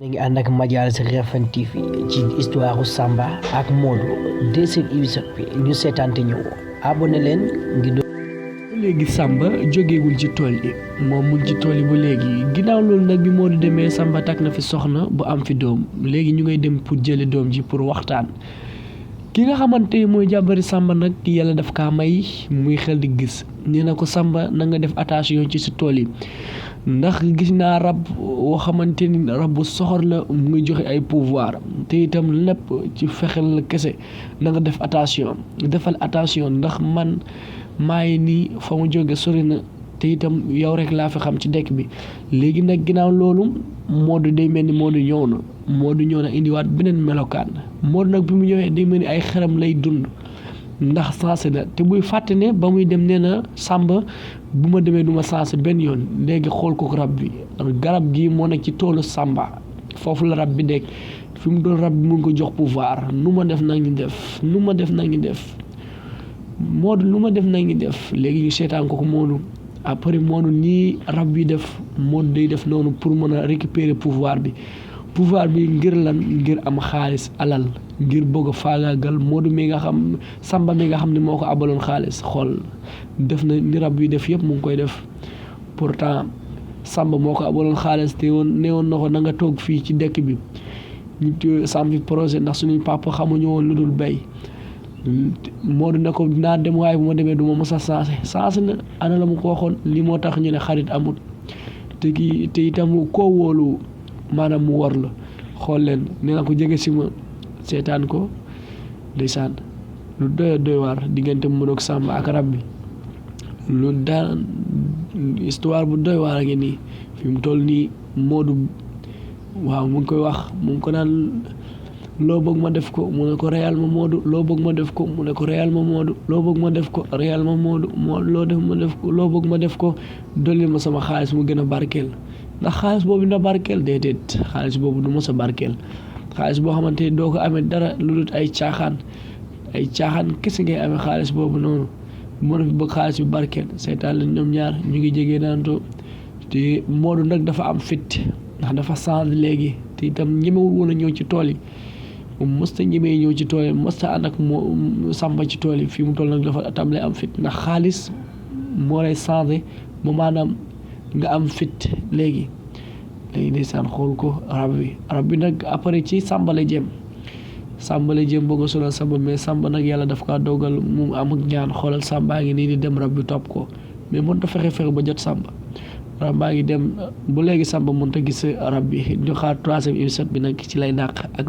mi ngi ànd ak Madialis Refane TV ci histoire Samba ak Modou deuxième épisode bi ñu seetaante ñëw abonné leen ngi do léegi Samba jógeegul ci tool yi moom mu ngi ci tool yi ba léegi ginnaaw loolu nag bi Modou demee Samba takk na fi soxna bu am fi doom léegi ñu ngay dem pour jële doom ji pour waxtaan ki nga xamante mooy jàbbari Samba nag yàlla daf kaa may muy xel di gis nee na ko Samba na nga def attention ci si tool yi ndax gis naa rab woo xamante ni rab bu soxor la mu ngi joxe ay pouvoir te itam lépp ci fexel la kese na nga def attention defal attention ndax man maay nii fa mu jóge sori na te itam yow rek laa fi xam ci dëkk bi léegi nag ginnaaw loolu Modou day mel ni Modou ñëw na indiwaat beneen melokaan Modou nag bi mu ñëwee day mel ni ay xeram lay dund ndax sensé na te buy fàtte ne ba muy dem nee na Samba bu ma demee du ma sensé benn yoon léegi xool ko rab bi garab gi moo nekk ci toolu Samba foofu la rab bi nekk fi mu doon rab bi mu ngi ko jox pouvoir nu ma def nag ñu def Modou lu ma def nag ñu def léegi ñu seetaan ko Modou après Modou nii rab bi def Modou day def noonu pour mën a récupérer pouvoir bi ngir lan ngir am xaalis alal ngir bëgg a faagaagal Modou mi nga xam Samba mi nga xam ne moo ko abaloon xaalis xool def na ni rab bi def yëpp mu ngi koy def pourtant Samba moo ko abaloon xaalis te neewoon na ko na nga toog fii ci dëkk bi ñu sampi projet ndax suñuy papa xamuñu woon lu dul béy Modou ne ko dinaa dem waaye bu ma demee du ma mës a sensé na ana la mu ko waxoon li moo tax ñu ne xarit amul te itam koo wóolu maanaam mu war la xool leen nee na ko jege si ma seetaan ko ndeysaan lu doy waar diggante Modou ak Samba ak rab bi lu daan histoire bu doy waar a ngi nii fi mu toll nii Modou waaw mu ngi koy wax mu ngi ko naan loo bëgg ma def ko mu ne ko réel ma Modou loo bëgg ma def ko mu ne ko réel ma Modou loo bëgg ma def ko réel ma Modou loo bëgg ma def ko dolli ma sama xaalis mu gën a barkeel ndax xaalis boobu dina barkeel déedéet xaalis boobu du mos a barkeel xaalis boo xamante ni doo ko amee dara lu dul ay caaxaan kese ngay amee xaalis boobu noonu moo fi bëgg xaalis bi barkeel seetaan leen ñoom ñaar ñu ngi jege naantoo te Modou nag dafa am fit ndax dafa changé léegi te itam ñemewul woon a ñëw ci tool yi moom mësta ñemee ñëw ci tool yi mësta ànd ak Samba ci tool yi fii mu toll nag dafa tàmbalee am fit ndax xaalis moo lay changé ba maanaam nga am fit léegi ndeysaan xool ko rab bi nag après ci Samba la jëm bëgg a sonal Samba mais Samba nag yàlla daf kaa dogal mu am ak ñaan xoolal Samba ngi nii di dem rab bi topp ko mais mënut a fexe ba jot Samba rab baa ngi dem bu léegi Samba mënut a gis rab bi ñu xaar troisième épisode bi nag ci lay dàq ak